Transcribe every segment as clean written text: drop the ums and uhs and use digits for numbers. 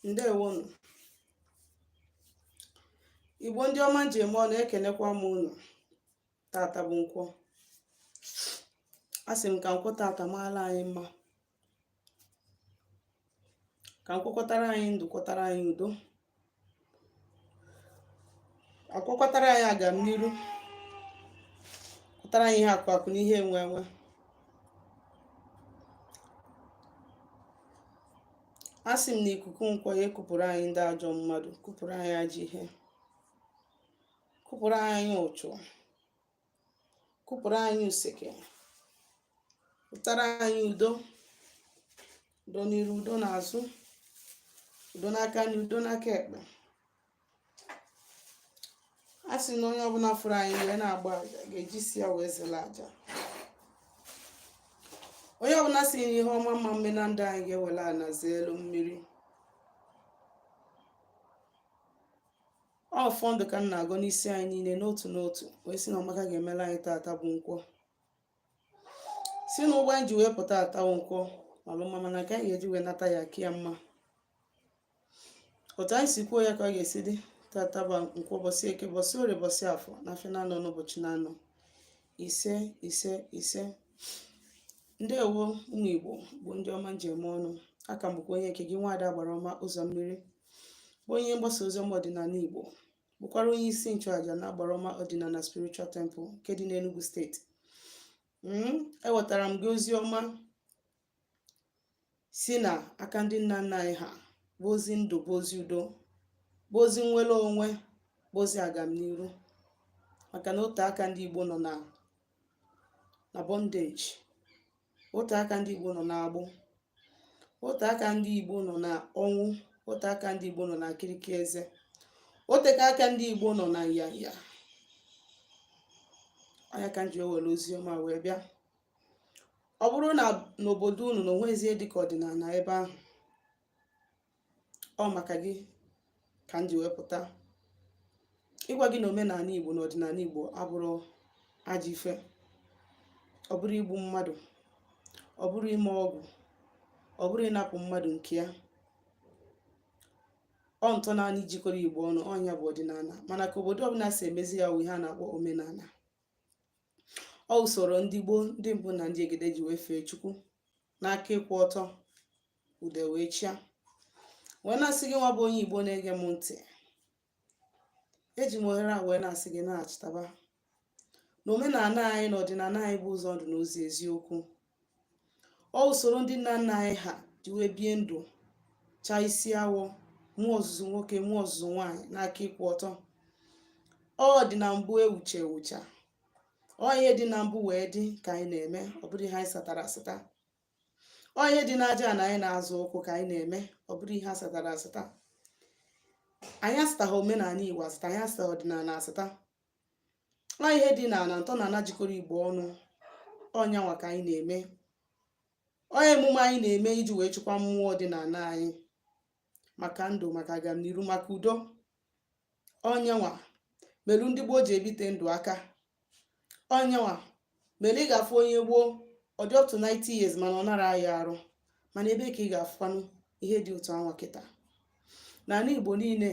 Ndewonu. Igbo ndị ọma nji eme ọnụ, ekenekwa m unu. Tata bụ Nkwọ. A sị m ka Nkwọ tata maala anyị mma, ka Nkwọ kwọtara anyị ndụ, kwọtara anyị udo, akwọkwatara anyị agamniru, kwọtara anyị ihe akụ akụ na ihe enwe enwe. A sị m na ikuku Nkwọ ya ekupụrụ anyị ndị ajọ mmadụ, kupụrụ anyị ajọ ihe, kupụrụ anyị ụchụ, kupụrụ anyị useke, pụtara anyị udo, udo n'iru, udo n'azụ, udo n'aka nri, udo n'aka ekpe. A sị na onye ọbụla fụrụ anyị wee na-agba aja ga-eji isi ya wee zela aja. Onye ọbụla sị na ihe ọma ama mme na ndụ anyị ga-ewere ana zeelu mmiri. Ọfọ ndụ ka m na-agọ n'isi anyị niile n'otu n'otu, wee sị na ọmaka ga-emere anyị tata bụ Nkwọ, sị na ụgbọ anyị ji wee pụta tata bụ Nkwọ malụ mma, mana nke anyị ga-eji wee nata ya aka ya mma. Otu anyị si kwuo ya ka ọ ga-esi dị. Tata bụ Nkwọ, bọsị Eke, bọsị Orie, bọsị Afọ, na afịa na anọ n'ụbọchị na anọ. Ise, ise, ise. Ndewo ụmụ Igbo bụ ndị ọma nji eme ọnụ. Aka m bụkwa onye nke gị, nwaada agbara ọma ụzọ mmiri, bụ onye mgbasa ozi ọma ọdịnala Igbo, bụkwara onye isi nchụaja na agbara ọma ọdịnala spiritual temple nke dị n'Enugu steeti. Ewetara m gị ozi ọma si na aka ndị nna nna anyị ha, bụ ozi ndụ, bụ ozi udo, bụ ozi nnwere onwe, bụ ozi agamniru, maka na ote aka ndị Igbo nọ na bondage, ote aka ndị Igbo nọ n'agbụ, ote aka ndị Igbo nọ na ọnwụ, ote aka ndị Igbo nọ na akịrịka eze, oteka aka ndị Igbo nọ na nyanya. Ọ nya ka m ji were ozi ọma wee bịa. Ọ bụrụ na n'obodo unu na onwezi ihe dịka ọdịnala ebe ahụ, ọ maka gị ka m ji wee pụta ịgwa gị na omenala Igbo na ọdịnala Igbo abụrọ ajọ ife. Ọ bụrọ igbu mmadụ, ọ bụrọ ime ọgwụ, ọ bụrọ ịnapụ mmadụ nke ya. Ọ ntọnanị jikọrọ Igbo ọnụ, ọ nya bụ ọdịnala. Mana ka obodo ọbụla si emezi ya wụ ihe a na-akpọ omenala. Ọ usoro ndị gboo, ndị mbụ na ndị egede ji wee fee Chukwu n'aka ịkwụ ọtọ, ude wee chịa. Wee na-asị gị nwa bụ onye Igbo na-ege m ntị, eji m ohere a wee na-asị gị na-achịtaba na omenala anyị na ọdịnala anyị bụ ụzọ ndụ na ụzọ eziokwu. Ọ usoro ndị nna nna anyị ha ji wee bie ndụ, chaa isi awọ, mụọ ọzụzụ nwoke, mụọ ọzụzụ nwaanyị n'aka ịkwụ ọtọ. Ọ dị na mbụ ewucha ewucha, ọ ihe dị na mbụ wee dị ka anyị na-eme, ọ bụrọ ihe anyị satara asata. Ọ ihe dị n'aja na anyị na-azọ ụkwụ ka anyị na-eme, ọ bụrọ ihe a satara asata. Anyị asataghị omenala Igbo asata, anyị asataghị ọdịnala asata. Ọ ihe dị n'ala ntọnala jikọrọ Igbo ọnụ, ọ nyanwa ka anyị na-eme. Ọ emume anyị na-eme iji wee chụkwa mmụọ dị n'ala anyị maka ndụ, maka agamniru, maka udo. Ọ nyanwa mere ndị gboo ji ebite ndụ aka. Ọ nyanwa mere ị ga-afụ onye gboo, ọ dị up to 90 years, mana ọ nara aya arụ. Mana ebe ka ị ga-afụkwanụ ihe dị otu anwa kịta n'ala Igbo niile?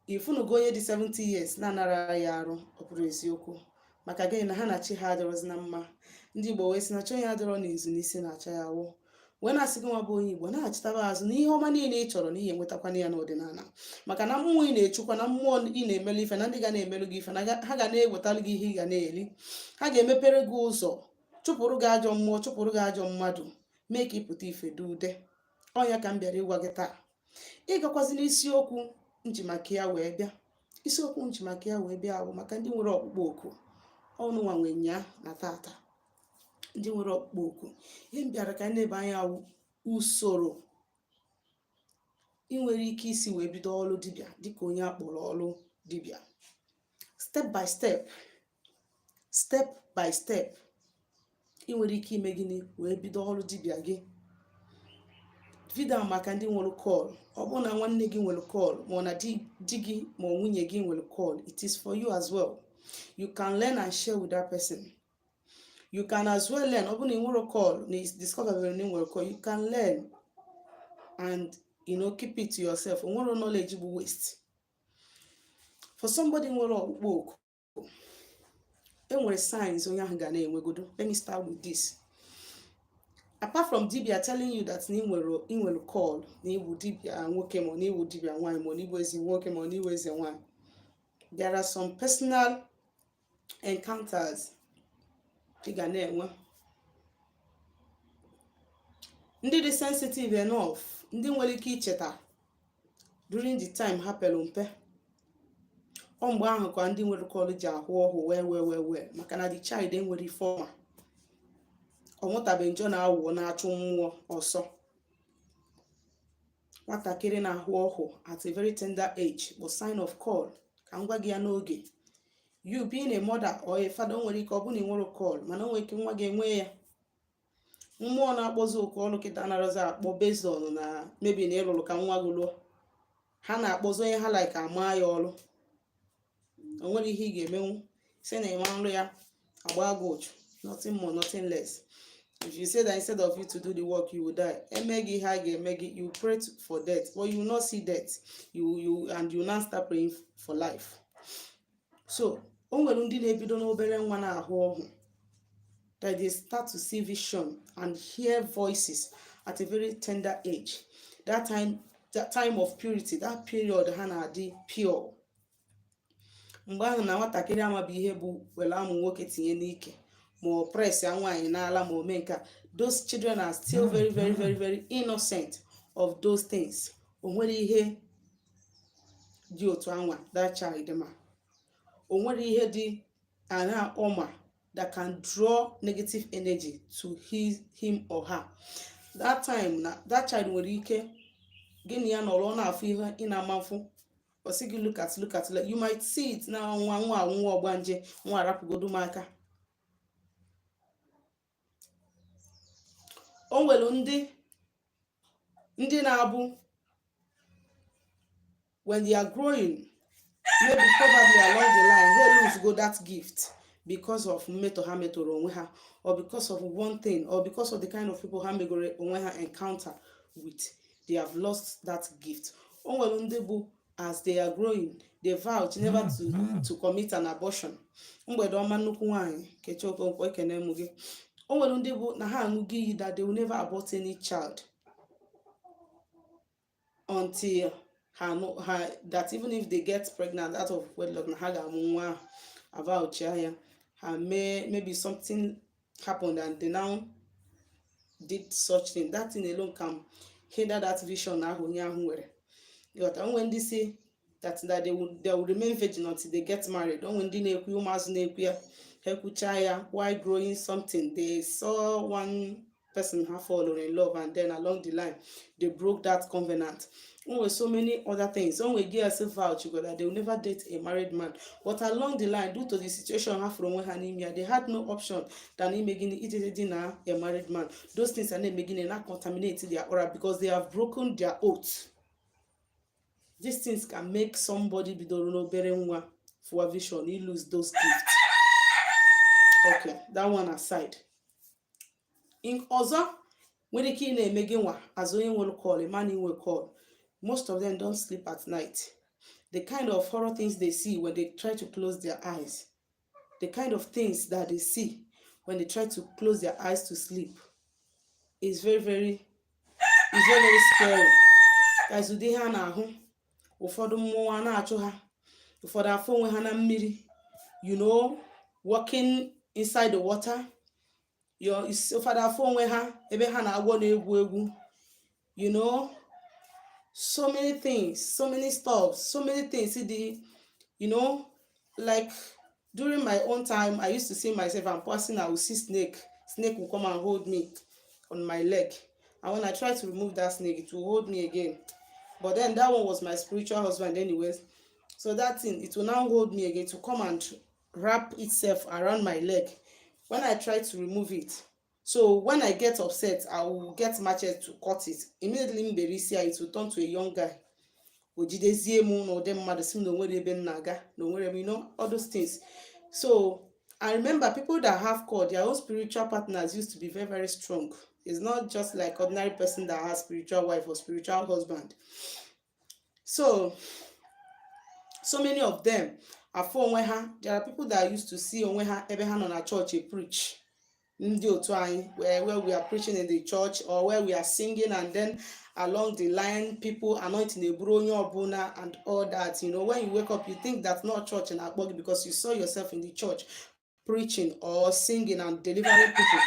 Ifunugo onye dị 70 years na-anara aya arụ? Ọ bụrọ eziokwu. Maka gịnị? Na ha na chi ha adịrọzi na mma. Ndị Igbo wee sị na chi onye adịrọ n'izu n'isi na-acha ya awụ. Wee na-asị gị nwa bụ onye Igbo na-achịtaba azụ na ihe ọma niile ị chọrọ na ihe nwetakwana ya n'ọdịnala, maka na mmụọ ị na-echukwa na mmụọ ị na-emelụ ife na ndị ga na-emelụ gị ife na ha ga na-ewetalụ gị ihe ị ga na-eli. Ha ga-emepere gị ụzọ, chụpụrụ gị ajọ mmụọ, chụpụrụ gị ajọ mmadụ, mee ka ị pụta ife dị ude. Ọ ya ka m bịara ịgwa gị taa. Ịgakwazi n'isiokwu m ji maka ya wee bịa. Isiokwu m ji maka ya wee bịa bụ maka ndị nwere ọkpụkpọ oku. Ọnụ nwa nwe nya na tata, ndị nwere ọkpụkpọ oku, ihe m bịara ka anyị na-ebe anya wụ usoro ị nwere ike isi wee bido ọrụ dibịa dịka onye akpọrọ ọrụ dibịa, step by step, step by step. Ị nwere ike ime gịnị wee bido ọrụ dibịa gị? Video maka ndị nwere call. Ọ bụrụ na nwanne gị nwere call, ma ọ na di gị ma ọ nwunye gị nwere call, it is for you as well. You can learn and share with that person. You can as well learn. Ọ bụrụ na ị nwere call, na discover na ị nwere call, you can learn and Keep it to yourself. O nwere knowledge bụ waste. For somebody nwere ọkpụkpọ oku, enwere signs onye ahụ ga na-enwegodo. Let me start with this. Apart from dibia telling you that na ị nwere call, na ịbụ dibia nwoke, ma na ịbụ dibia nwaanyị, ma na ịbụ eze nwoke, ma na ịbụ eze nwaanyị, there are some personal encounters ị ga na-enwe. Ndị dị sensitive enough, ndị nwere ike icheta during the time ha pere mpe, ọ mgbe ahụ ka ndị nwere call ji ahụ ọhụ wee maka na the child enwere ife ọma, ọ mụtabeghị njọ na-awụ na-achụ mmụọ ọsọ. Nwatakịrị na-ahụ ọhụ at a very tender age bụ sign of call. Ka m gwa gị ya n'oge, you being a mother or a father, o nwere ike ọ bụ na ị nwere call, mana o nwere ike nwa gị enwe ya. Mmụọ na-akpọzi oku ọrụ kịta anaghịzi akpọ based on na maybe na ịlụrụ ka nwa gị lụọ. Ha na-akpọzi onye ha like ama ya ọrụ. O nwere ihe ị ga-emenwu si na ịma nrụ ya agba gị ụchụ. Nothing more, nothing less. If you say that instead of you to do the work, you will die, eme gị ihe a ga-eme gị. You pray for death, but you will not see death. You and you now start praying for life. So o nwere ndị na-ebido n'obere nwa na-ahụ ọhụ, that they start to see vision and hear voices at a very tender age. That time, that time of purity, that period ha na-adị pure. Mgbe ahụ na nwatakịrị amabụ ihe bụ were amụ nwoke tinye n'ike, ma ọ press ya nwaanyị n'ala, ma o mee nke a, those children are still very, very, very, very innocent of those things. O nwere ihe dị otu anwa that child, ma o nwere ihe dị ana ọma that can draw negative energy to him or her. That time na that child nwere ike gị na ya nọrọ, ọ na-afụ ihe ị na-ama mfụ, ọ sị gị, "Look at, look at." You might see it na nwa nwa nwa ọgbanje nwa arapụgodu m aka. O nwere ndị na-abụ when they are growing, maybe probably along the line, ha lose go that gift because of mmetọ ha metọrọ onwe ha, or because of one thing, or because of the kind of people ha megoro onwe ha encounter with. They have lost that gift. O nwere ndị bụ as they are growing, they vow never to commit an abortion. Mgbede ọma, nnukwu nwanyị Kechi Okonkwo, ekene m gị. O nwere ndị bụ na ha aṅụgo iyi that they will never abort any child until ha no ha, that even if they get pregnant out of wedlock, na ha ga-amụ nwa ahụ. Avouchia ya, ha mee, maybe something happened and they now did such thing. That thing alone can hinder that vision ahụ onye ahụ nwere. Ịghọta? Onwe ndị si that they will remain virgin until they get married. Onwe ndị na-ekwu, ụmụazụ na-ekwu ya, ha ekwucha ya while growing something, they saw one person ha fall in love, and then along the line they broke that covenant. Onwe so many other things. Onwe girls vouch go that they will never date a married man, but along the line, due to the situation ha fụrụ onwe ha n'ime ya, they had no option than ime gịnị? Ijede di na a married man. Those things are na-eme gịnị? Na contaminate their aura because they have broken their oath. These things can make somebody bidoro n'obere nwa for vision, he lose those gifts. Okay, that one aside, in ọzọ nwere ike ị na-eme gị nwa as onye nwere call, a man inwe call, most of them don't sleep at night. The kind of horror things they see when they try to close their eyes, the kind of things that they see when they try to close their eyes to sleep is very, very scary. Guys, ụdị ihe a na-ahụ, ụfọdụ mmụọ a na-achụ ha, ụfọdụ afọ onwe ha na mmiri, walking inside the water. Ụfọdụ afọ onwe ha ebe ha na-agwọ na-egwu egwu. So many things, so many stuff, so many things dị. Like during my own time, I used to see myself, I'm passing, I will see snake. Snake will come and hold me on my leg, and when I try to remove that snake, it will hold me again. But then that one was my spiritual husband anyways. So that thing, it will now hold me again, to come and wrap itself around my leg when I try to remove it. So when I get upset, I will get machete to cut it. Immediately m bere isi ya, it will turn to a young guy, o jidezie m n'ụdị mmadụ, si m na onwere ebe m na-aga, na onwere m, all those things. So I remember people that have called their own spiritual partners used to be very, very strong. It's not just like ordinary person that has spiritual wife or spiritual husband. So many of them afụ onwe ha. There are people that used to see onwe ha ebe ha nọ na church preach, ndị otu anyị, where we are preaching in the church or where we are singing, and then along the line, people anointing eburu onye ọbụla and all that. When you wake up, you think that not church na-akpọ gị because you saw yourself in the church preaching or singing and delivering people.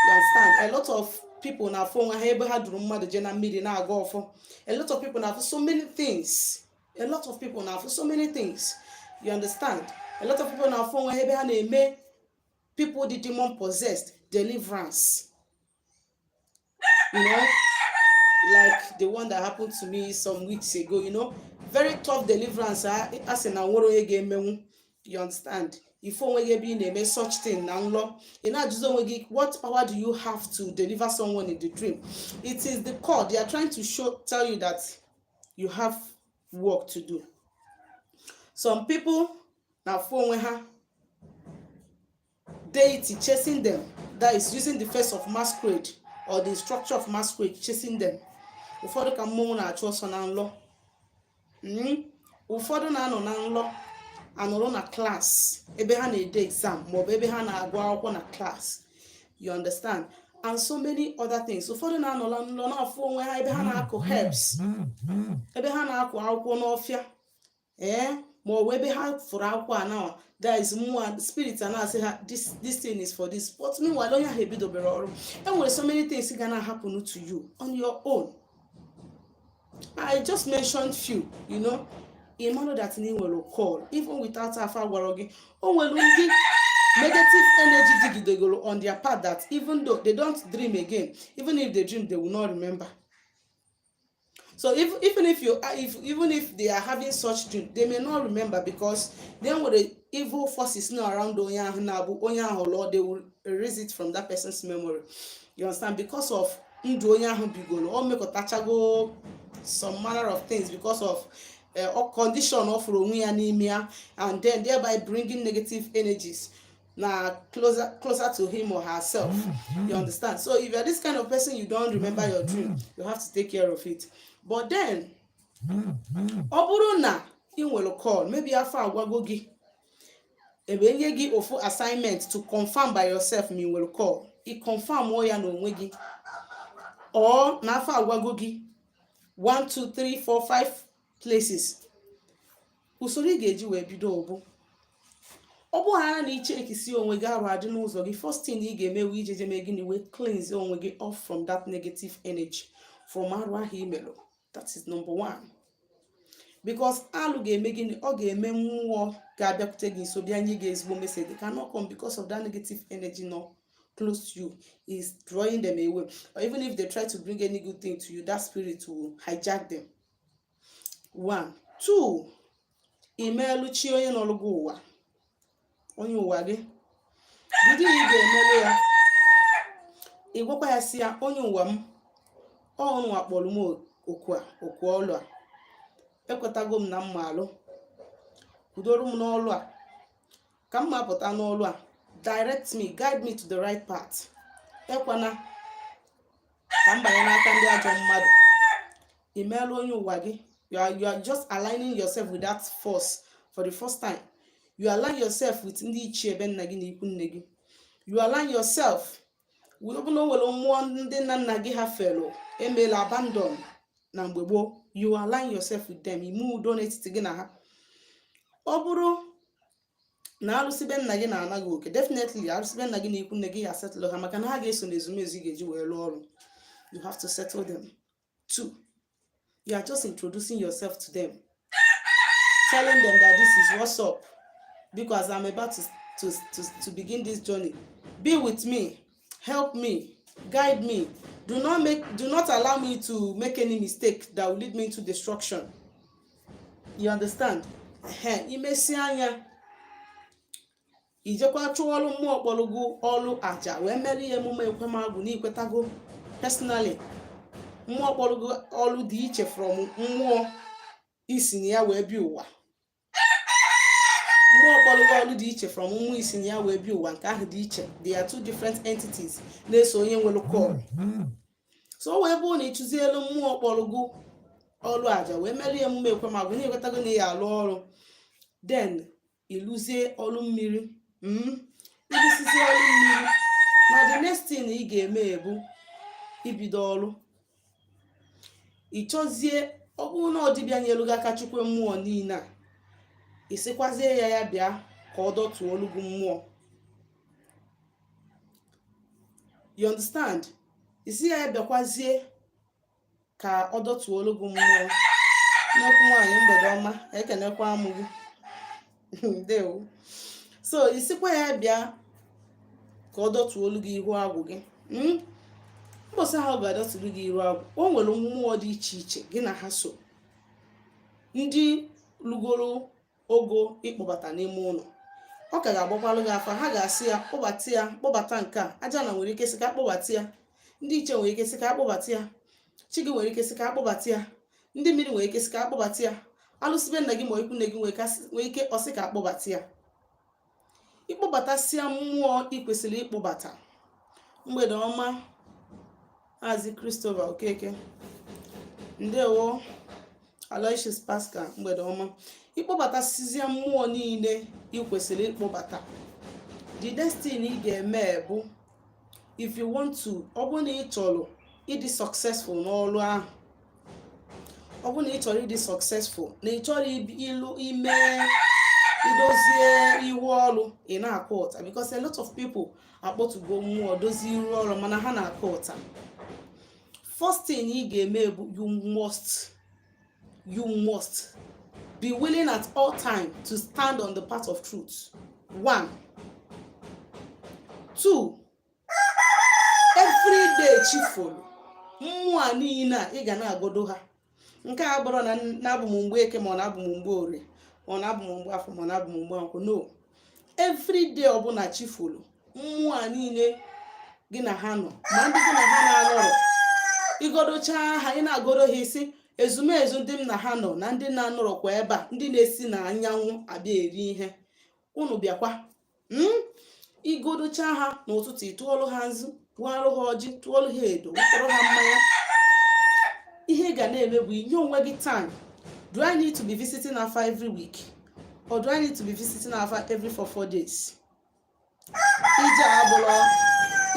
You understand? A lot of people na-afụ onwe ha ebe ha duru mmadụ jee na mmiri na-aga ọfọ. A lot of people na-afụ so many things. A lot of people na-afụ so many things. You understand? A lot of people na-afụ onwe ha ebe ha na-eme people the demon possessed deliverance, like the one that happened to me some weeks ago, very tough deliverance. A sị na nwere onye ga-emenwu. You understand? Ife onwe gị ebe ị na-eme such thing na nlọ, ị na-ajụzi onwe gị, what power do you have to deliver someone in the dream? It is the call they are trying to show, tell you that you have work to do. Some people na-afụ onwe ha deity chasing them, that is using the face of masquerade or the structure of masquerade chasing them. Ụfọdụ ka mmọnwụ na-achụ ọsọ na nlọ. Ụfọdụ na-anọ na nlọ anọrọ na class ebe ha na-ede exam maọbụ ebe ha na-agụ akwụkwọ na class. You understand? And so many other things. Ụfọdụ na-anọla nlọ na-afụ onwe ha ebe ha na-akụ herbs, ebe ha na-akụ akwụkwọ n'ọfịa, ee, maọbụ ebe ha fụrụ akwụkwọ a na that is mmụọ spirit a na-asị ha, This thing is for this." But meanwhile, onye ahụ ebidobere ọrụ. E nwere so many things ga na-happen to you on your own. I just mentioned few. Ị mara that na ị nwere call even without afa gwara gị. O nwere ndị negative energy digidegoro on their part that even though they don't dream again, even if they dream, they will not remember. So if even if you if even if they are having such dream, they may not remember because then with the evil forces now around onye ahụ na-abụ onye ahụ lụọ, they will erase it from that person's memory. You understand? Because of ndụ onye ahụ bigoro, o mekọtachago some manner of things because of condition ọ fụrụ onwe ya n'ime ya, and then thereby bringing negative energies na closer to him or herself. You understand? So if you're this kind of person, you don't remember your dream, you have to take care of it. But then, ọ bụrụ na ị nwere call, maybe afọ agwago gị ebe nye gị ofu assignment to confirm by yourself ma ị nwere call, ị confirm ya n'onwe gị, or na afọ agwago gị 1 2 3 4 5 places, usoro ị ga-eji wee bido bụ, ọ bụghara na ichekisi onwe gị arụ adị n'ụzọ gị, first thing ị ga-eme wee ijeje mee gịnị? Wee cleanse onwe gị off from that negative energy from arụ ahụ imelụ. That is number one, because alụ ga-eme gịnị? Ọ ga-eme mmụọ ga-abịakwute gị nso bịa nye gị ezigbo message. They cannot come because of that negative energy nọ close to you is drawing them away, or even if they try to bring any good thing to you, that spirit will hijack them. One, two, imeelu chi onye nọrụ gị ụwa, onye ụwa gị bido. Ị ga-emelụ ya, ị gwakwa ya, si ya, "Onye ụwa m, ọnụ akpọrọ m oku a, oku ọlụ a, ekwetago m na mma alụ, kwudoro m n'ọlụ a ka m ma pụta n'ọlụ a. Direct me, guide me to the right path. Ekwana ka m banye n'aka ndị ajọ mmadụ." Imeela onye ụwa gị. You are just aligning yourself with that force for the first time. You align yourself with ndị ichie ebe nna gị na ikwu nne gị. You align yourself with, ọ bụ na o nwere mmụọ ndị nna nna gị ha felu emela abandon na mgbe gboo, you align yourself with them. Ime udo n'etiti gị na ha. Ọ bụrụ na arụsị be nna gị na-ana gị oke, definitely arụsị be nna gị na ikwu nne gị ya settle ha, maka na ha ga-eso n'ezumezu ị ga-eji wee rụọ ọrụ. You have to settle them too. You are just introducing yourself to them, telling them that this is what's up, because I'm about to begin this journey. Be with me, help me, guide me. Do not allow me to make any mistake that will lead me into destruction. You understand? Ehe, imesi anya, ijekwa chụọ ọrụ mmụọ kpọrọ gị ọrụ aja, wee mere ya emume ekwemagụ na ikwetago personally. Mmụọ kpọrọ gị ọrụ dị iche from mmụọ isi na ya wee bịa ụwa. Mmụọ kpọrọ gị ọrụ dị iche from mmụọ isi na ya wee bịa ụwa. Nke ahụ dị iche. They are two different entities na-eso onye nwere call. So o wee bụrụ na ịchụzielu mmụọ kpọrọ gị ọrụ aja, wee mere emume ekwemagụ na ịghọtago na ya alụ ọrụ, then ịlụzie ọrụ mmiri. Ịlụsizie ọrụ mmiri na the next thing ị ga-eme bụ ibido ọrụ. Ị chọzie, ọ bụrụ na ọ dibịa nyelu gị aka chukwu mmụọ niile a, ịsịkwazie ya, ya bịa ka ọ dọtuo olu gị mmụọ. You understand? Isi ya, ya bịakwazie ka ọ dọtuo olu gị mmụọ. Nnekwu nwaanyị, mgbede ọma. Ekenekwa m gị, ndewo. So isikwa ya bịa ka ọ dọtuo olu gị ihu agwụ gị. Mbọsị ahụ ga-adọturu gị iru agwụ, o nwere mmụọ dị iche iche gị na ha so, ndị lugoro ogo ịkpọbata n'ime ụlọ. Ọ ka ga-agbakwalụ gị afa. Ha ga-asị ya kpọbata ya, kpọbata nke a. Aja na nwere ike sị ka akpọbata ya, ndị iche nwere ike sị ka akpọbata ya, chi gị nwere ike sị ka akpọbata ya, ndị mmiri nwere ike sị ka akpọbata ya, alụsị be nna gị ma ikwu nne gị nwere ike ọsị ka akpọbata ya. Ịkpọbatasịa mmụọ ị kwesịrị ịkpọbata. Mgbede ọma, Maazị Christopher Okeke, ndewo. Aloysius Pascal, mgbede ọma. Ịkpọbatasịzie mmụọ niile ị kwesịrị ịkpọbata, the next thing ị ga-eme bụ, if you want to, ọ bụrụ na ị chọrọ ịdị successful n'ọrụ ahụ, ọ bụrụ na ị chọrọ ịdị successful, na ị chọrọ ịlụ ime idozie ihu ọrụ, ị na-akụ ụta, because a lot of people akpọtugo mmụọ, dozie iru ọrụ, mana ha na-akụ ụta. First thing ị ga-eme bụ you must be willing at all time to stand on the path of truth. One, two, every day chifolu, mmụọ a niile a ị ga na-agodo ha. Nke a bụrụ na na-abụ m mgbe Eke, ma ọ na-abụ m mgbe Orie, ma ọ na-abụ m mgbe Afọ, ma ọ na-abụ m mgbe Nkwụ. No, every day ọbụla chifolu, mmụọ a niile gị na ha nọ, ma ndị gị na ha na-anọrọ, igodochaa ha, ị na-agodo ha isi ezumezu ndị m na ha nọ na ndị na-anọrọkwa ebe a, ndị na-esi na anyanwụ abịa eri ihe, unu bịakwa. Igodocha ha n'ụtụtụ, ịtụọlụ ha nzu, wụọrụ ha ọjị, tụọlụ ha edo, wụtọrọ ha mmanya. Ihe ị ga na-eme bụ inye onwe gị time. Do I need to be visiting afa every week, or do I need to be visiting afa every 4 4 days? Ije abụrụ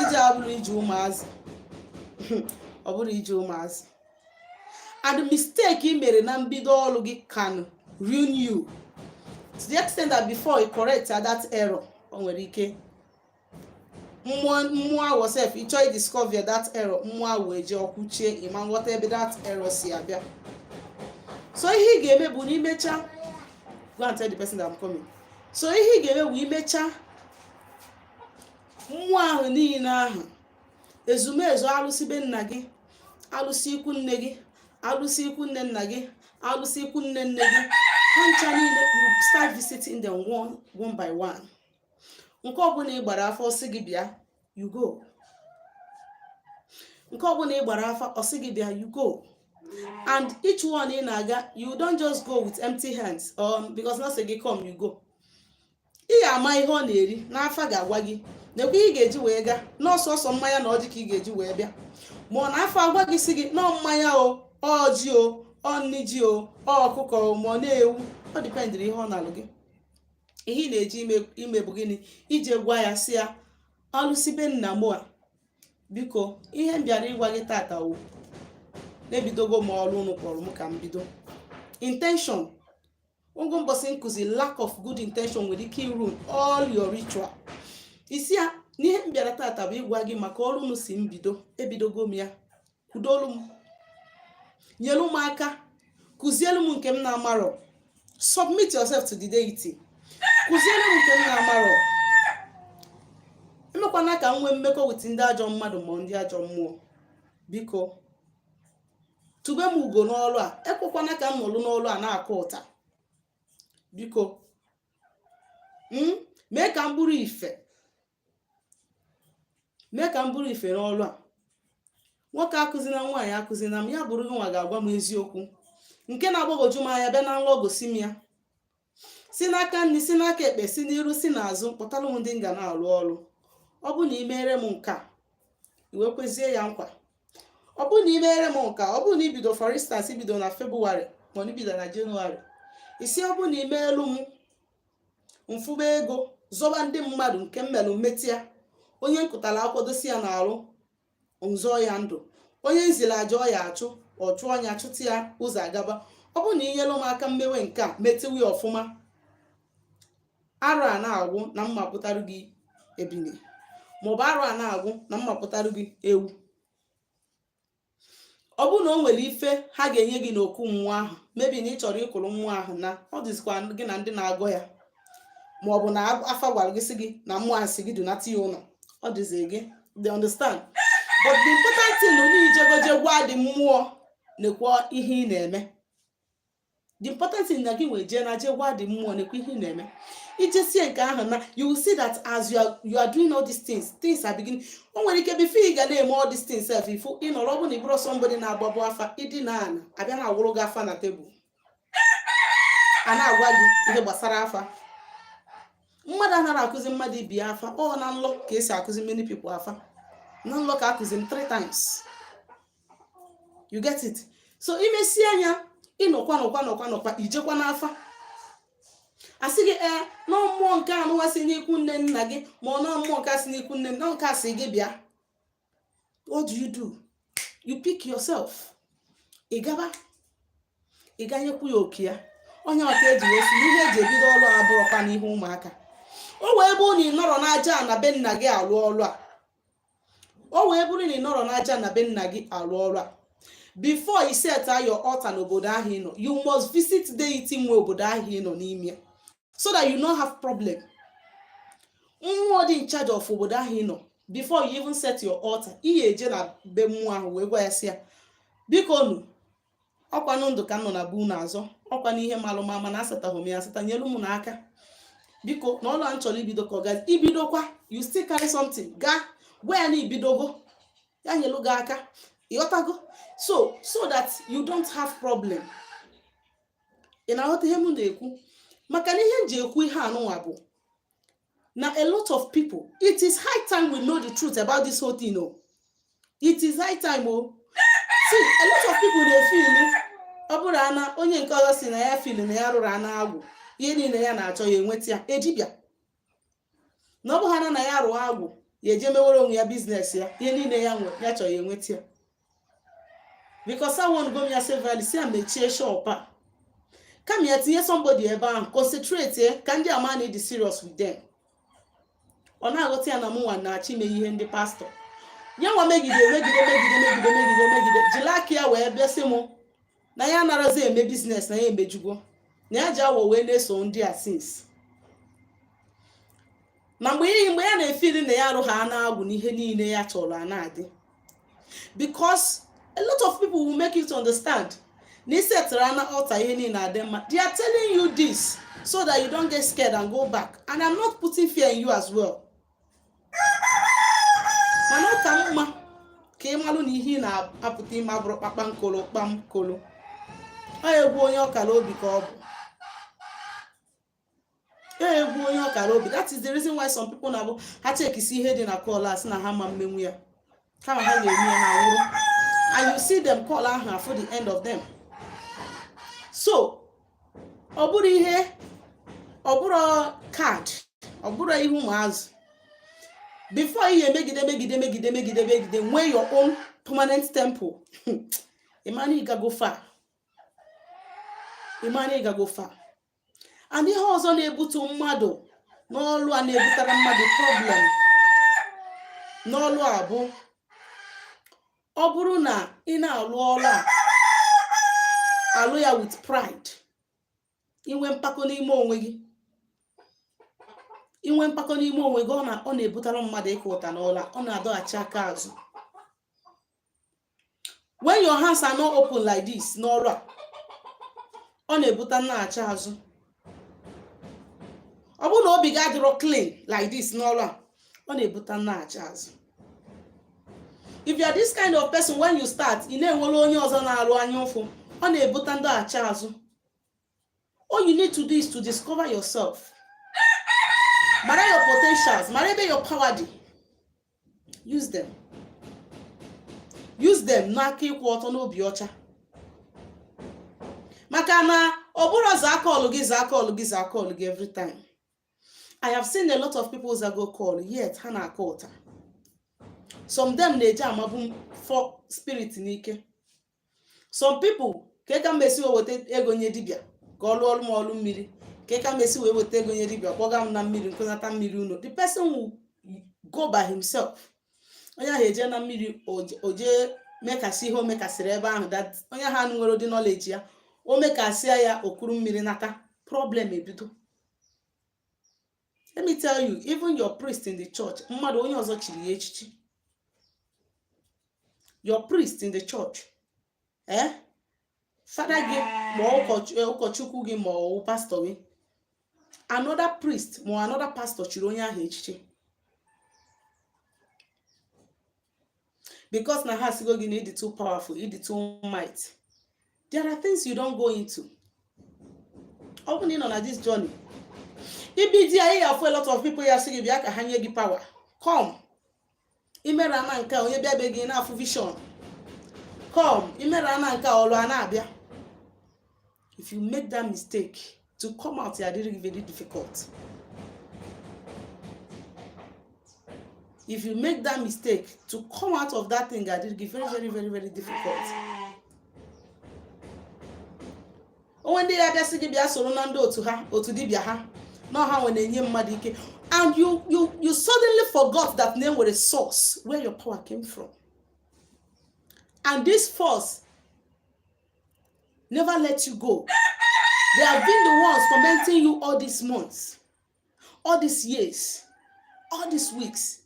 ije, abụrụ ije ụmụazị. Ọ bụrụ ije ụmụazị, and the mistake ị mere na mbido ọrụ gị can ruin you to the extent that before you correct that error, o nwere ike mmụọ mmụọ ahụ sef, ị chọọ discover that error, mmụọ ahụ eje ọkwuchie ịma nghọta ebe that error si abịa. So ihe ị ga-eme bụ na imecha, go and tell the person that I'm coming. So ihe ị ga-eme bụ imecha mmụọ ahụ niile ahụ, ezumezu alụsị be nna gị, alụsị ikwu nne gị, alụsị ikwu nne nna gị, alụsị ikwu nne nne gị, ha ncha niile, you start visiting them one one by one. Nke ọbụla ị gbara afọ, ọsị gị bịa, you go. Nke ọbụla ị gbara afa, ọsị gị bịa, you go. And each one ị na-aga, you don't just go with empty hands, because na sị gị come, you go. Ị ga-ama ihe ọ na-eri n'afa, ga-agwa gị nekwa ihe ị ga-eji wee gaa n'ọsọsọ mmanya na ọjị ka ị ga-eji wee bịa, ma ọ na-afọ agwa gị, sị gị nọọ mmanya o, ọjị o, ọ nni ji o, ọ ọkụkọ o, ma ọ na-ewu. Ọ dependịrị ihe ọ na-alụ gị. Ihe ị na-eji ime bụ gịnị? Ije gwa ya, sị ya, alụsị be nna m a, biko, ihe m bịara ịgwa gị tata wụ na-ebidogo m ọrụ unu kpọrọ m ka m bido. Intention. Ogo mbọsị nkụzi, lack of good intention nwere ike ruin all your ritual. Isi ya n'ihe m bịara tata bụ ịgwa gị maka ọrụ unu si m bido, ebidogo m ya. Kwudolu m, nyelu m aka, kụzielu m nke m na-amarọ. Submit yourself to the deity. Kụzielu m nke m na-amarọ. Emekwana ka m nwee mmekọ with ndị ajọ mmadụ ma ndị ajọ mmụọ. Biko, tube m ugo n'ọrụ a. Ekwekwana ka m nọlụ n'ọrụ a na-akụ ụta. Biko, mee ka m bụrụ ife, mee ka m bụrụ ife n'ọrụ a. Nwoke akụzina, nwaanyị akụzina m. Ya bụrụ gị nwa ga-agwa m eziokwu nke na-agbagwoju m anya, bịa na nlọ gosi m ya. Si n'aka nri, si n'aka ekpe, si n'iru, si n'azụ, kpọtara m ndị m ga na-arụ ọrụ. Ọ bụ na ị mere m nke a, i wee kwezie ya nkwa. Ọ bụ na ị mere m nke a, ọ bụ na ibido, for instance, ibido na February ma ọ na ibido na January, isi ọ bụ na imeelu m mfụba ego, zọba ndị mmadụ nke mmelụ mmetịa, onye nkụtara akwụkwọ dosi ya n'arụ, nzọ ya ndụ, onye nziri aja ọ ya achụ, ọ chụọ ya, chụta ya ụzọ agaba. Ọ bụ na inyelu m aka mmewe nke a, metewe ya ọfụma, arụ a na-agwụ na mma pụtara gị ebini, maọbụ arụ a na-agwụ na mma pụtara gị ewu. Ọ bụrụ na o nwere ife ha ga-enye gị n'okwu mmụọ ahụ, mebi na ị chọrọ ịkụrụ mmụọ ahụ, na ọ dịzikwa gị na ndị na-agọ ya, ma ọ bụ na afa gwara gị sị gị na mmụọ ahụ si gị dunata ya ụlọ, ọ dịzi gị. They understand. But the important thing na onye ijegoje gwa dị mmụọ nekwa ihe ị na-eme. The important thing na gị nwee jee na jee gwa dị mmụọ nekwa ihe ị na-eme. Ijesie nke ahụ na you will see that as you are doing all these things, things are beginning. O nwere ike before ị ga na-eme all these things sef, ifu ịnọrọ, ọ bụ na ị bụrụ somebody na-agbabụ afa, ịdị na ana abịa na-awụrụ gị afa na tebụl, a na-agwa gị ihe gbasara afa. Mmadụ anaghị akụzi mmadụ ibi afa. Ọ na nlọ ka esi akụzi many people afa. Na nlọ ka akụzi m three times. You get it? So imesi anya, ịnọkwa nọkwa nọkwa nọkwa, ijekwa n'afa, asị gị ee, nọ mmụọ nke anụwa si n'ikwu nne nna gị, ma ọ nọ mmụọ nke a si n'ikwu nne nna nke a sị gị bịa. What do you do? You pick yourself, ị gaba, ị ganyekwu ya oke ya. Onye ọka eji wee si n'ihe eji ebido ọrụ a bụrụkwa n'ihe ụmụaka. O wee bụrụ na ị nọrọ n'aja na be nna gị alụ ọrụ a, o wee bụrụ na ị nọrọ n'aja na be nna gị alụ ọrụ a, before you set your altar n'obodo ahụ ị nọ, you must visit deity nwe obodo ahụ ị nọ n'ime ya, so that you no have problem. Mmụọ dị in charge of obodo ahụ ị nọ, before you even set your altar, ị ga-eje na be mmụọ ahụ wee gwa ya, sị ya, "Biko nu, ọkwanụ ndụ ka m nọ na be unu azọ, ọkwa n'ihe malụ ma mana asatahụ m ya asata, nyelu m n'aka biko, na ọlụ a m chọrọ ibido ka ọ gazi ibidokwa." You still carry something gaa gwa ya na ibidogo, ya nyelu gị aka. Ịghọtago? So that you don't have problem. Ị na-aghọta ihe m na-ekwu? Maka na ihe m ji ekwu ihe anụnwa bụ na a lot of people, it is high time we know the truth about this whole thing o. It is high time o. See, a lot of people dey feel, ọ bụrụ ana onye nke ọzọ si na ya feel na ya rụrụ ana agwụ, ihe niile ya na-achọ ya enweta ya. Ejibịa na ọ bụ ha na ya rụọ agwụ, ya eje mewere onwe ya business ya, ihe niile ya nwe ya chọrọ ya enweta ya. Because I want go ya severally, si ya mechie shop a, kama ya tinye somebody ebe ahụ, concentrate ka ndị ama na ịdị serious with them. Ọ na-aghọta ya na mụnwa na-achọ ime ihe ndị pastọ ya nwa megide, megide, megide, megide, megide, megide, jiri aka ya wee bịa sị mụ na ya anaghịzi eme business, na ya emejugo, na ya ji awọ wee na-eso ndị a since na mgbe ihe mgbe ya na-efili na ya arụ ha na-agwụ n'ihe niile ya chọrọ a na-adị. Because a lot of people will make you to understand na isetịrị ana altar, ihe niile adị mma. They are telling you this so that you don't get scared and go back, and I'm not putting fear in you as well, mana ọ ka mma ka ị malụ na ihe ị na-apụta ime abụrụ kpakpankolo kpamkolo. Ọ egwu onye ọkara obi ka ọ bụ egwu onye ọkara obi. That is the reason why some people na-abụ ha chekisi ihe dị na call a, sị na ha ma mmenwu ya, kama ha ga-eme ya, ha nwụrụ, and you see them call ahụ after the end of them. So ọ bụrụ ihe, ọ bụrụ card, ọ bụrụ ihe ụmụazụ. Before ihe megide, megide, megide, megide, megide, nwee your own permanent temple, ịmana ịgago far, ịmana ịgago far. And ihe ọzọ na-ebutu mmadụ n'ọlụ a, na-ebutara mmadụ problem n'ọlụ a, bụ ọ bụrụ na ị na-alụ ọlụ a, alụ ya with pride, inwe mpako n'ime onwe gị, inwe mpako n'ime onwe gị, ọ na-ebutara mmadụ ịka ụta n'ọlụ a, ọ na-adọghachi aka azụ. When your hands are not open like this n'ọrụ a, ọ na-ebute nnaghachi azụ. Ọ bụrụ na obi gị adịrọ clean like this n'ọrụ a, ọ na-ebute nnaghachi azụ. If you are this kind of person, when you start, ị na-enwere onye ọzọ na-arụ anya ụfụ, ọ na-ebute ndọghachi azụ. Onye All you need to do is to discover yourself, mara your potentials, mara ebe your power dị. Use them, use them n'aka ịkwụ ọtọ, n'obi ọcha, maka na ọ bụrụ zaa call gị, zaa call gị, zaa call gị every time. I have seen a lot of people zago call, yet ha na-akọ ụta. Some them na-eji amabu for spirit n'ike. Some people ka ka mesi wee weta ego nye dibịa ka ọ lụọ ọrụ m ọrụ mmiri, ka ka mesi wee weta ego nye dibịa kpọga m na mmiri, nkụnata mmiri unu. The person will go by himself. Onye ahụ eje na mmiri, o jee mekasị ihe o mekasịrị ebe ahụ, that onye ahụ nwere ụdị knowledge ya, o mekasịa ya, okuru mmiri nata, problem ebido. Let me tell you, even your priest in the church, mmadụ onye ọzọ chiri ya echichi. Your priest in the church, eh, fada gị ma ụkọchukwu gị ma ọ pastor gị, another priest ma another pastor chiri onye ahụ echichi, because na ha sigo gị na ịdị too powerful, ịdị too might. There are things you don't go into. Ọ bụ na ị nọ na this journey ibidi ya, ị afụ a lot of people ya sị gị bịa ka ha nye gị power. Come imere ana nke a, onye bịa be gị na-afụ vision. Come imere ana nke a, ọlụ a na-abịa. If you make that mistake, to come out ya adịrị gị very difficult. If you make that mistake, to come out of that thing ga-adịrị gị very, very, very, very difficult. Onwe ndị ya bịa sị gị bịa soro na ndị otu ha, otu dibịa ha na ọha nwe na-enye mmadụ ike, and you suddenly forgot that na enwere source where your power came from, and this force never let you go. They have been the ones tormenting you all these months, all these years, all these weeks,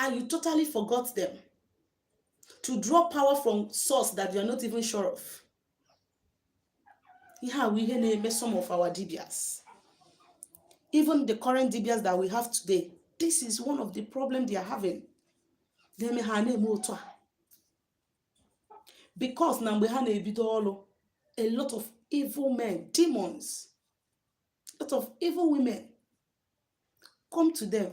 and you totally forgot them to draw power from source that you are not even sure of. Ihe a bụ ihe na-eme some of our dibias, even the current dibias that we have today. This is one of the problem they are having, na-eme ha na-eme otu a, because na mgbe ha na-ebido ọrụ, a lot of evil men, demons, a lot of evil women come to them,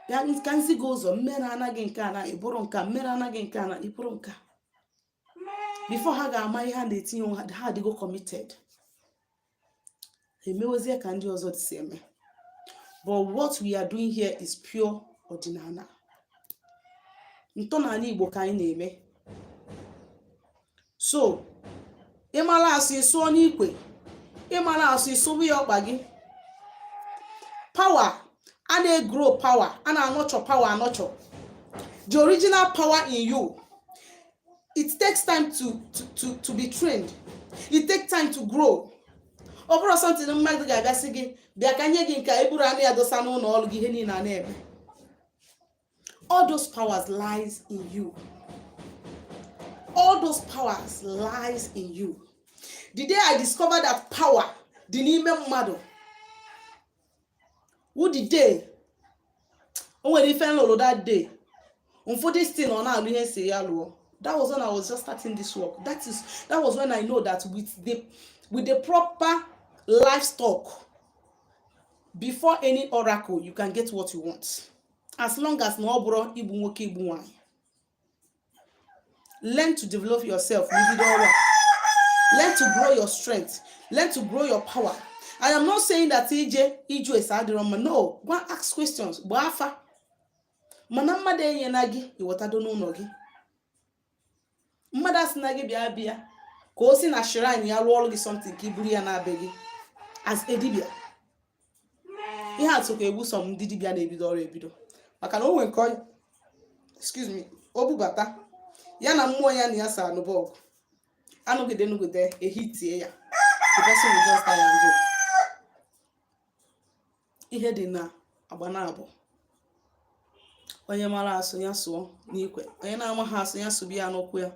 bịa ka nzi gị ụzọ mmere anaghị nke a na ịbụrụ nke a, mmere anaghị nke a na ịbụrụ nke a. Before ha ga-ama ihe ha na-etinye onwe ha, ha adịgo committed, emewezie ka ndị ọzọ si eme. But what we are doing here is pure ọdịnala, ntọala Igbo ka anyị na-eme. So ịmara asụ, ịsụọ n'ikwe. Ịmara asụ, ịsụbụ ya ọkpa gị. Power a na-egrow, power a na-anọchọ, power anọchọ. The original power in you, it takes time to be trained. It takes time to grow. Ọ bụrụ something mmadụ ga-abịa sị gị bịa ka nye gị nke a, eburu anụ ya dosa n'ụlọ ọrụ gị, ihe niile a na-eme. All those powers lies in you. All those powers lies in you. The day I discovered that power dị n'ime mmadụ wụ the day o nwere ife m lụrụ. That day mfụ this thing, ọ na-alụ ihe si ya lụọ. That was when I was just starting this work. That was when I know that with the proper livestock before any oracle, you can get what you want, as long as na ọ bụrụ igbu nwoke, igbu nwanyị. Learn to develop yourself n'ibido ọrụ a. Learn to grow your strength, learn to grow your power. I am not saying that ije iju ese adịrọ mma. No, go and ask questions, gbaa afa, mana mmadụ enyela gị iwetado n'ụlọ gị. Mmadụ asị na gị bịa bịa ka o si na shrine ya rụọ ọrụ gị something ka i buru ya na-abịa gị as a dibia. Ihe atụ ka egbu some ndị dibịa na-ebido ọrụ ebido, maka na o nwere nke ọ, excuse me, o bubata ya na mmụọ ya na ya sa anụba ọgụ, anụgide nụgide ehitie ya, the person will just die and go. Ihe dị na agba na abụ onye mara asụ ya sụọ n'ikwe, onye na-amaghị asụ ya sụbi ya n'ụkwụ ya.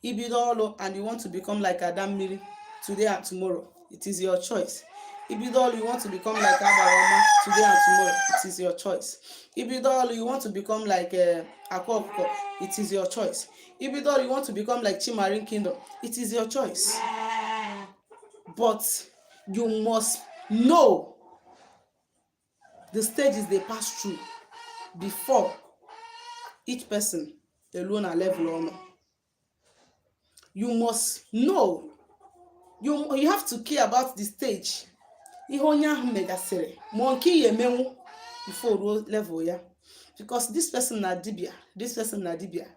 Ibido ọrụ and you want to become like ada mmiri today and tomorrow, it is your choice. Ibido ọrụ, you want to become like agbara ọma today and tomorrow, it is your choice. Ibido ọrụ, you want to become like akwa ọkụkọ, it is your choice. Ibido ọrụ, you want to become like Chimarin Kingdom, it is your choice. But You must know the stages they pass through before each person eluo na level ọ nọ. You must know, you have to care about the stage, ihe onye ahụ megasịrị, ma nke ị emenwu before ruo level ya, because this person na dibia, this person na dibia.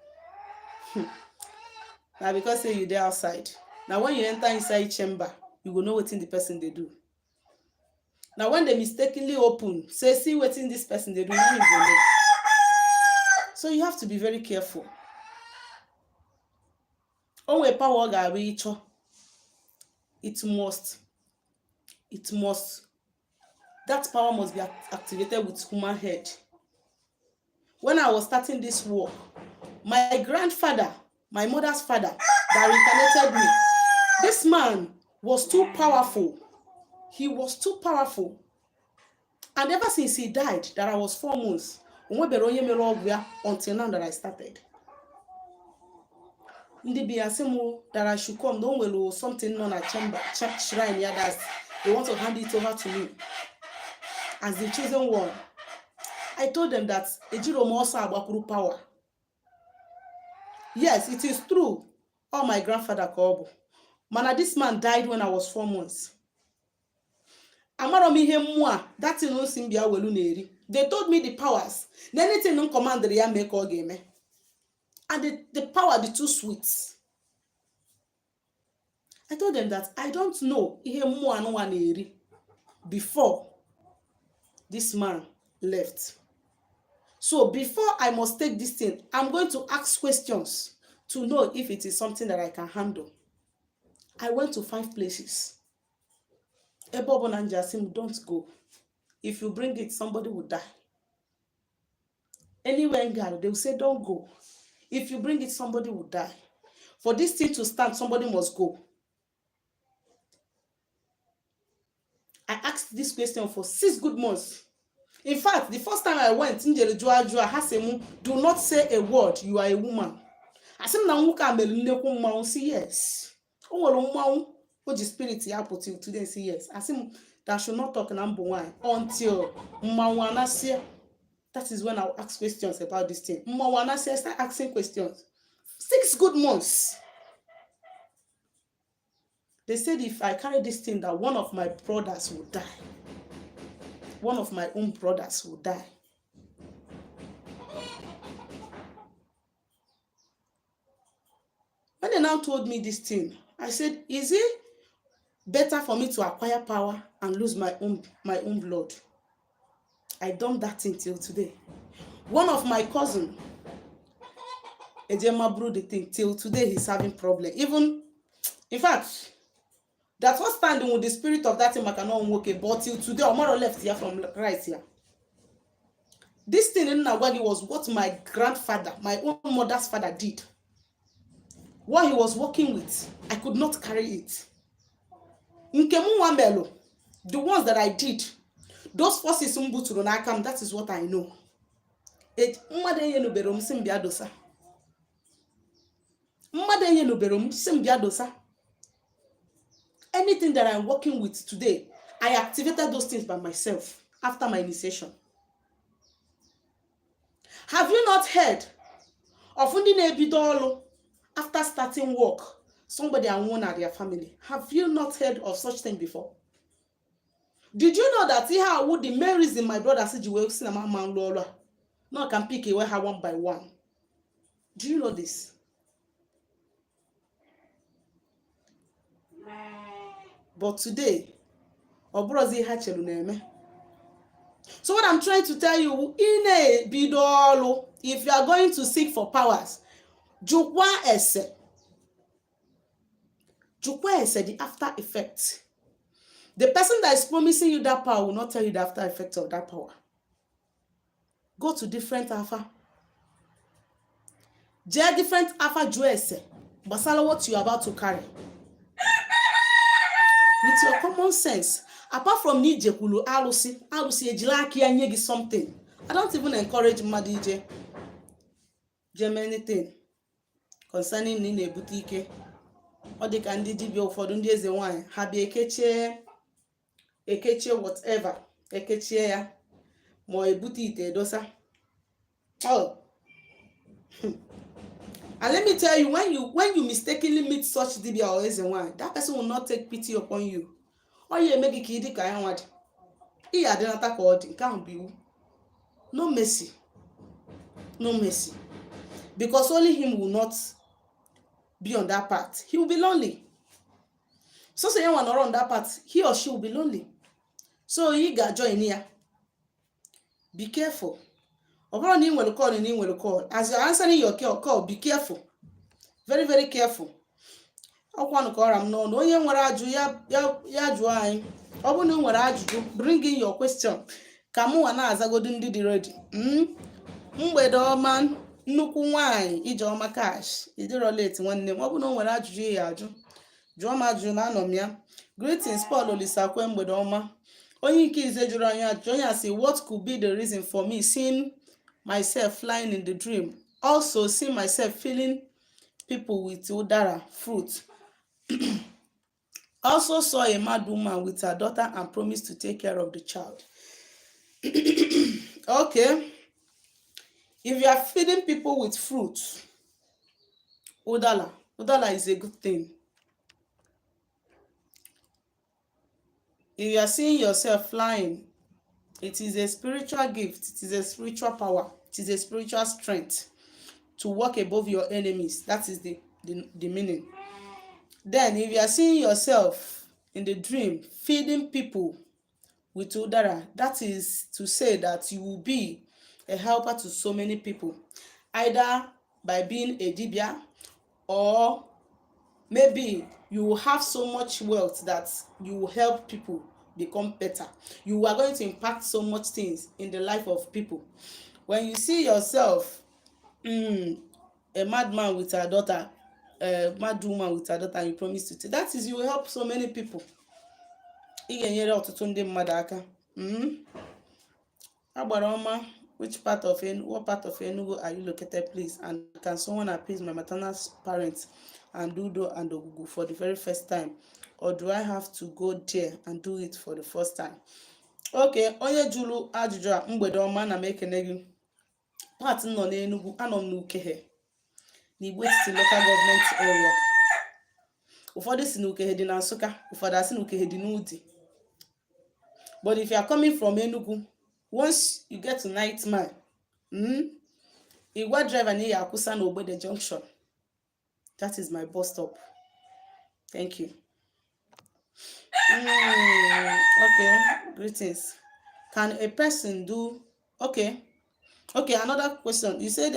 Na because say you dey outside. Na when you enter inside chamber, you go know wetin the person dey do. Na when they mistakenly open, say, "See wetin this person dey do," na you go know. So you have to be very careful. O nwere power ọ ga-abụ ịchọ, it must that power must be activated with human head. When I was starting this work, my grandfather, my mother's father that reincarnated me, this man was too powerful. He was too powerful, and ever since he died, that I was 4 months, o nwebere onye mere ọgwụ ya until now that I started. Ndị bi ya sị m that I should come, na o nwere something nọ na chamber shrine ya, that they want to hand it over to me as the chosen one. I told them that ejiro m ọsọ agbakwuru power. Yes, it is true, all my grandfather ka ọ bụ, mana this man died when I was 4 months. Amarọ m ihe mmụọ a that thing si m bịa welu na-eri. They told me the powers na anything m commanded ya mee ka ọ ga-eme, and the power dị too sweet. I told them that I don't know ihe mmụọ anụnwa na-eri before this man left. So before I must take this thing, I'm going to ask questions to know if it is something that I can handle. I went to five places. Ebe ọbụla m ji asị m, "Don't go. If you bring it, somebody will die." Anywhere in gara, they will say, "Don't go. If you bring it, somebody will die. For this thing to stand, somebody must go." I asked this question for 6 good months. In fact, the first time I went, m jere jụọ ajụọ, ha sị m, "Do not say a word. You are a woman." Asị m na nwoke a mere nnekwu mmanwụ, si yes, o nwere mmanwụ o ji spirit ya pụta today. Si yes. Asị m that I should not talk, na m bụ nwaanyị, until mmanwụ anasịa. That is when I will ask questions about this thing. Mmanwụ anasịa, start asking questions. 6 good months. They said if I carry this thing, that one of my brothers will die. One of my own brothers will die. When they now told me this thing, I said, "Is it better for me to acquire power and lose my own blood?" I done that thing till today. One of my cousin ejema buru the thing. Till today he's having problem. Even, in fact, that was standing with the spirit of that thing, maka na ọ nwoke, but till today ọ marọ left ya from right ya. This thing m na-agwa gị was what my grandfather, my own mother's father, did. What he was working with, I could not carry it. Nke m nwa melụ, the ones that I did, those forces m buturu n'aka m, that is what I know. Mmadụ enyenubere m sị m bịa dosa. Mmadụ enyenubere m sị m bịa dosa. Anything that I'm working with today, I activated those things by myself after my initiation. Have you not heard of ndị na-ebido ọrụ, after starting work, somebody anwụọ na their family? Have you not heard of such thing before? Did you know that ihe awụ the main reason my brothers ji wee si na mama nlụ ọrụ a no can pick away ha one by one? Do you know this? But today, ọ bụrụzi ihe ha chere na-eme. So what I'm trying to tell you, ị na-ebido ọrụ, if you are going to seek for powers, jụkwa ese, jụkwa ese the after effect. The person that is promising you that power will not tell you the after effect of that power. Go to different afa, jee different afa, jụọ ese gbasara what you are about to carry. With your common sense, apart from na ijekwulu alụsị, alụsị ejiri aka ya nye gị something. I don't even encourage mmadụ ije jee mee anything concerning na ị na-ebute ike. Ọ dị ka ndị dibịa ụfọdụ, ndị eze nwanyị, ha bịa ekechie Ekechie whatever, ekechie ya, ma ọ ebute ite edosa. Oh, and let me tell you, when you mistakenly meet such dibia or eze nwanyị, that person will not take pity upon you. Ọ ya eme gị ka ị dị ka ya nwa dị, ị ya adịnata ka ọ dị. Nke ahụ bụ iwu. No mercy, no mercy, because only him will not be on that path. He will be lonely. So ya nwa nọrọ on that path, he or she will be lonely. So ị ga-join ya. Be careful. Ọ bụrụ na ị nwere call, na ị nwere call, as you are answering your call, be careful, very very careful. Ọkwanụ ka ọra m n'ọnụ. Onye nwere ajụ ya, ya jụọ anyị. Ọ bụrụ na ị nwere ajụjụ, bring in your question ka mụnwa na-azagodu ndị dị ready. Mgbede ọma, nnukwu nwanyị Ijeọma Cash. Ịdịrọ late, nwanne m. Ọ bụrụ na o nwere ajụjụ ị ya ajụ, jụọ m ajụjụ na anọ m ya. Greetings, Paul Olisakwe. Mgbede ọma. Onye nke ize jụrụ anyị ajụjụ, onye a sị, "What could be the reason for me seeing myself flying in the dream, also seeing myself feeding people with udara fruit? Also saw a mad woman with her daughter and promised to take care of the child." Okay, if you are feeding people with fruit, udala, udala is a good thing. If you are seeing yourself flying, it is a spiritual gift, it is a spiritual power, it is a spiritual strength to walk above your enemies. That is the meaning. Then if you are seeing yourself in the dream feeding people with udara, that is to say that you will be a helper to so many people, either by being a dibia or maybe you will have so much wealth that you will help people become better. You are going to impact so much things in the life of people. When you see yourself, a madman with her daughter, a mad woman with her daughter, and you promise to take, that is, you will help so many people. Ị ga-enyere ọtụtụ ndị mmadụ aka. Agbara ọma, which part of En what part of Enugu are you located, please? And can someone appease my maternal parents and Udo and Ogugu for the very first time, or do I have to go there and do it for the first time? Okay, onye jụrụ ajụjụ a, mgbede ọma, na m ekene gị. Part nọ n'Enugu, anọ m n'Ukehe, n'Igbo Etiti Local Government Area. Ụfọdụ si na Ukehe dị na Nsụka, ụfọdụ asị na Ukehe dị n'Udi. But if you are coming from Enugu, once you get to Ninth Mile, ị gwa driver na ị ya akwụsa na Ogbede Junction. That is my bus stop. Thank you. Okay, greetings. Can a person do okay, another question. You said,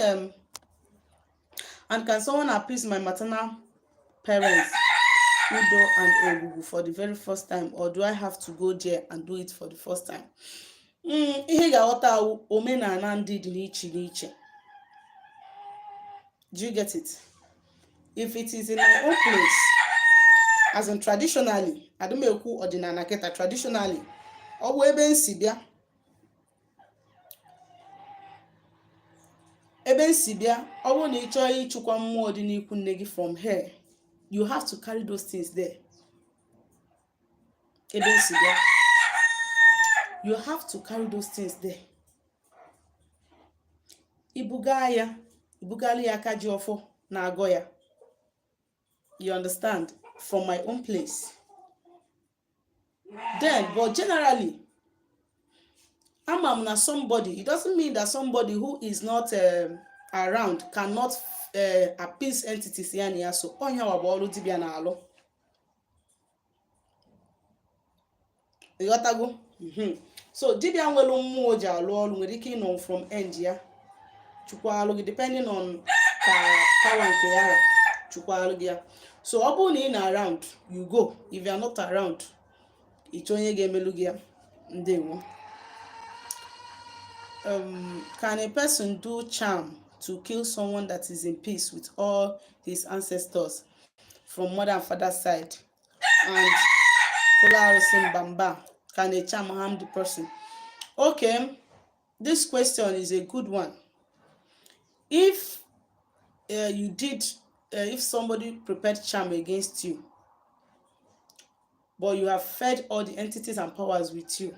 "And can someone appease my maternal parents, Udo and Ogugu, for the very first time, or do I have to go there and do it for the first time?" Ihe ị ga-aghọta awụ omenala ndị dị n'iche n'iche. Do you get it? If it is in my own place, as in traditionally, adị m ekwu ọdịnala kịta, traditionally, ọ bụ ebe m si bịa, ebe m si bịa, ọ bụrụ na ị chọọ ịchụkwa mmụọ dị n'ikwu nne gị from here, you have to carry those things there. Ebe m si bịa, you have to carry those things there. Ibuga ya, ibugala ya aka ji ọfọ na-agọ ya. You understand? From my own place. Then, but generally, ama m na somebody, it doesn't mean that somebody who is not around cannot appease entities ya na ya so. Ọnya wa bụ ọrụ dibịa na-alụ. Ịghọtago? So dibịa nwere mmụọ ji alụ ọrụ nwere ike ịnọ from end ya chukwu alụ gị, depending on ka power nke ya ra chukwu alụ gị ya. So ọ bụrụ na ị na around, you go. If you are not around, ịchọ onye ga-emelu gị ya. Ndewo. Can a person do charm to kill someone that is in peace with all his ancestors from mother and father side and kụla arụsị mbamba? Can a charm harm the person? Okay, this question is a good one. If you did if somebody prepared charm against you, But you have fed all the entities and powers with you,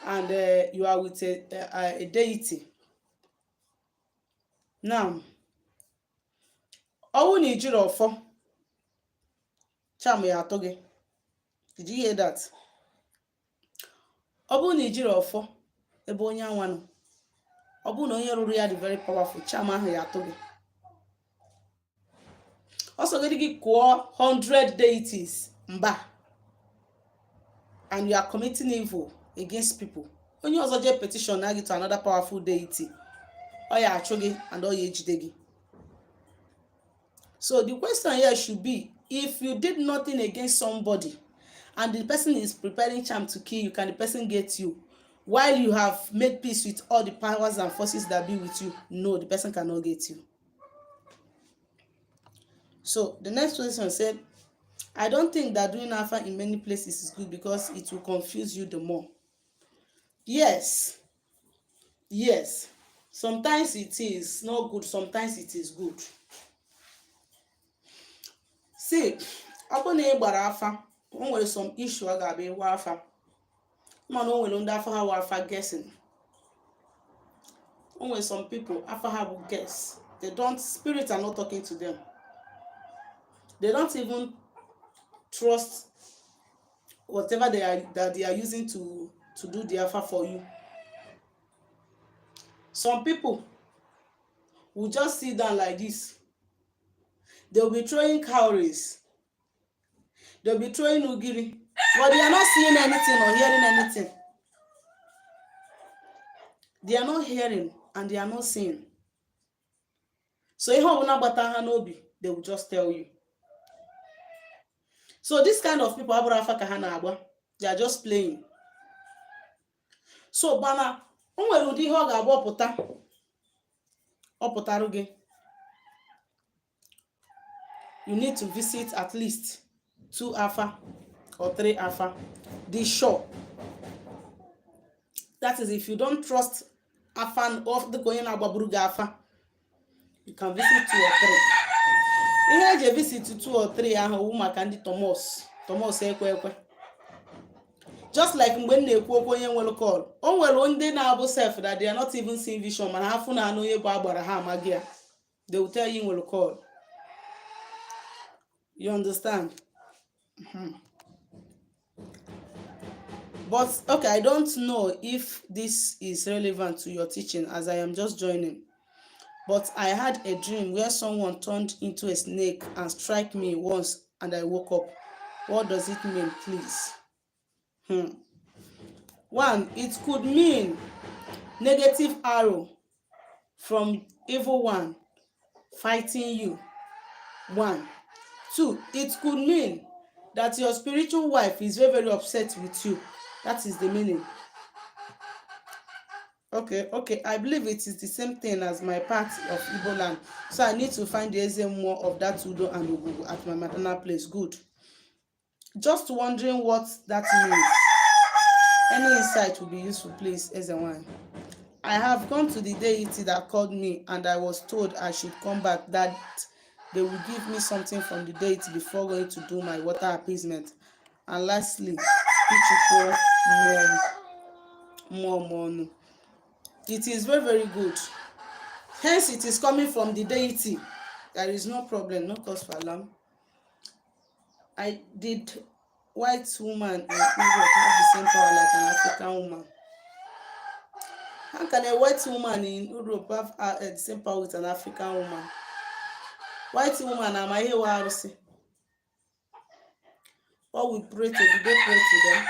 and you are with a deity. Now, ọ bụrụ na i jiri ọfọ, charm ya atụ gị. Did you hear that? Ọ bụrụ na i jiri ọfọ ebe onye anwa nọ, ọ bụrụ na onye rụrụ ya dị very powerful, charm ahụ ya atụ gị. Ọ sọgodi gị kụọ 100 deities mba and you are committing evil against people, onye ọzọ jee petition na gị to another powerful deity, ọ ya achụ gị and ọ ya ejide gị. So the question here should be, if you did nothing against somebody and the person is preparing charm to kill you, can the person get you while you have made peace with all the powers and forces that be with you? No, the person cannot get you. So the next question said, "I don't think that doing afa in many places is good because it will confuse you the more." Yes, sometimes it is not good, sometimes it is good. See, ọ bụrụ na ị gbara afa, o nwere some issue ọ ga-abịa ịgba afa, mana o nwere ndị afa ha wụ afa guessing. O nwere some people afa ha bụ guess. They don't, spirit are not talking to them. They don't even trust whatever they are that they are using to do the afa for you. Some people will just sit down like this. They will be throwing cowries, they'll be throwing ugiri, but they are not seeing anything or hearing anything. They are not hearing and they are not seeing. So ihe ọbụla gbata ha n'obi, they will just tell you. So this kind of people, abụrụ afa ka ha na-agba, they are just playing. So mana o nwere ụdị ihe ọ ga-agba ọpụta, ọ pụtarụ gị, you need to visit at least two afa or three afa. Be sure. That is, if you don't trust afa of dịka onye na-agbaburu gị afa, you can visit two or three. Ihe eji visit two or three ahụ wụ maka ndị Thomas Thomas ekwe ekwe. Just like mgbe m na-ekwu okwu onye nwere call, o nwere ndị na-abụ sef that they are not even seeing vision, mana ha fụ na anụ onye bụ agbara ha amaghị ya, they will tell you nwere call. You understand? But okay, I don't know if this is relevant to your teaching, as I am just joining, but I had a dream where someone turned into a snake and struck me once and I woke up. What does it mean, please? One, it could mean negative arrow from evil one fighting you. One. Two, it could mean that your spiritual wife is very, very upset with you. That is the meaning. Okay. I believe it is the same thing as my part of Igbo land. So I need to find the Eze more of that Udo and Ogugu at my maternal place. Good. Just wondering what that means. Any insight will be useful, please, Ezenwanyị. I have gone to the deity that called me and I was told I should come back, that they will give me something from the deity before going to do my water appeasement. And lastly, Ichukwu mmụọ ọnụ. It is very, very good. Hence, it is coming from the deity. There is no problem, no cause for alarm. I did white woman in Europe have the same power like an African woman? How can a white woman in Europe have the same power with an African woman? White woman ama ihe wụ arụsị. What we pray to, do they pray to them?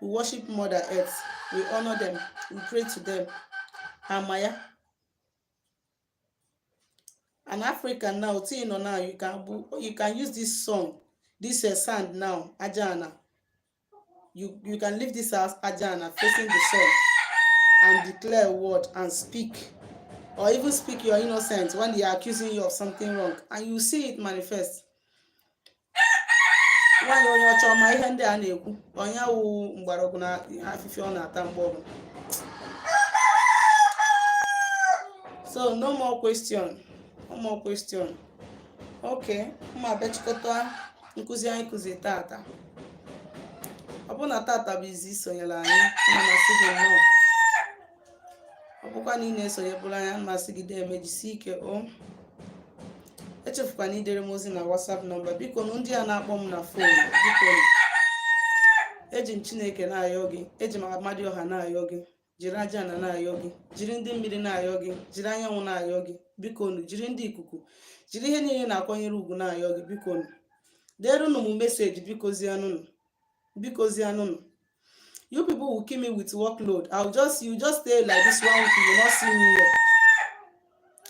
We worship Mother Earth. We honor them. We pray to them. Amaya. An African now, till now, you can use this song, this sand now, Ajana. You can leave this as Ajana facing the sun and declare a word and speak, or even speak your innocence when they are accusing you of something wrong, and you see it manifest. Nwaanyị onye ọcha ọma ihe ndị a na-ekwu onye wụ mgbọrọgwụ na afịfịa ọ na-ata mgbe ọbụla. So no more question, no more question. Okay, mma abịa chịkọta. Nkụzi anyị kụzi tata, ọ bụ na tata bụ izi isonyere anyị, ana m asị gị nnọọ. Ọ bụkwa na ị na-esonyebụrụ anyị, ana m asị gị deeme, jisie ike. O echefukwana idere m ozi na WhatsApp number. Biko nụ, ndị a na-akpọ m na phone, biko nụ, eji m Chineke na-ayọ gị, eji m Amadioha na-ayọ gị, jiri aja na na-ayọ gị, jiri ndị mmiri na-ayọ gị, jiri anyanwụ na-ayọ gị, biko nụ, jiri ndị ikuku, jiri ihe niile na-akwanyere ugwu na-ayọ gị, biko nụ, deerụnụ m message. Biko zianụnụ, biko zianụnụ. You people will kill me with workload. I'll just you just stay like this one week, you will not see me here,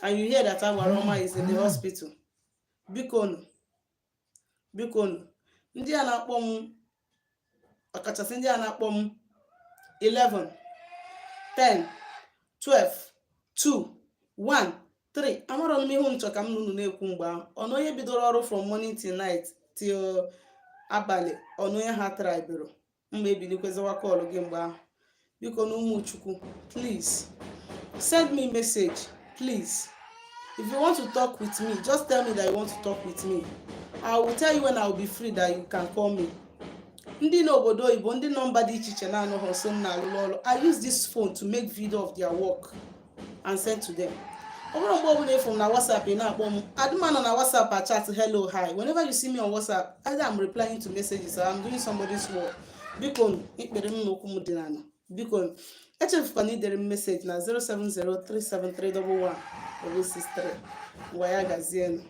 and you hear that Agbaroma is in the hospital. Biko nụ, biko nụ, ndị a na-akpọ m, ọkachasị ndị a na-akpọ m 11, 10, 12, 2, 1, 3, amarọ m ihu nchọ ka m nụnụ na-ekwu mgbe ahụ. Ọnụ onye bidoro ọrụ from morning till night till abalị, ọnụ onye ha tribero mgbe ebilikwezawa call gị mgbe ahụ. Biko na ụmụ Chukwu, please send me message, please. If you want to talk with me, just tell me that you want to talk with me. I will tell you when I will be free that you can call me. Ndị n'obodo oyibo, ndị nọmba dị iche iche na-anọghị nso m na-alụlụ ọrụ, I use this phone to make video of their work and send to them. Ọ bụrụ mgbe ọbụla ịfụ m na WhatsApp, ị na-akpọ m, adịma nọ na WhatsApp a chat "hello, hi". Whenever you see me on WhatsApp, either I'm replying to messages or I'm doing somebody's work. Biko, ikpere m na okwu m dị n'ala, biko echefukwana idere m message na 07037311663. Ngwa, ya gazienụ.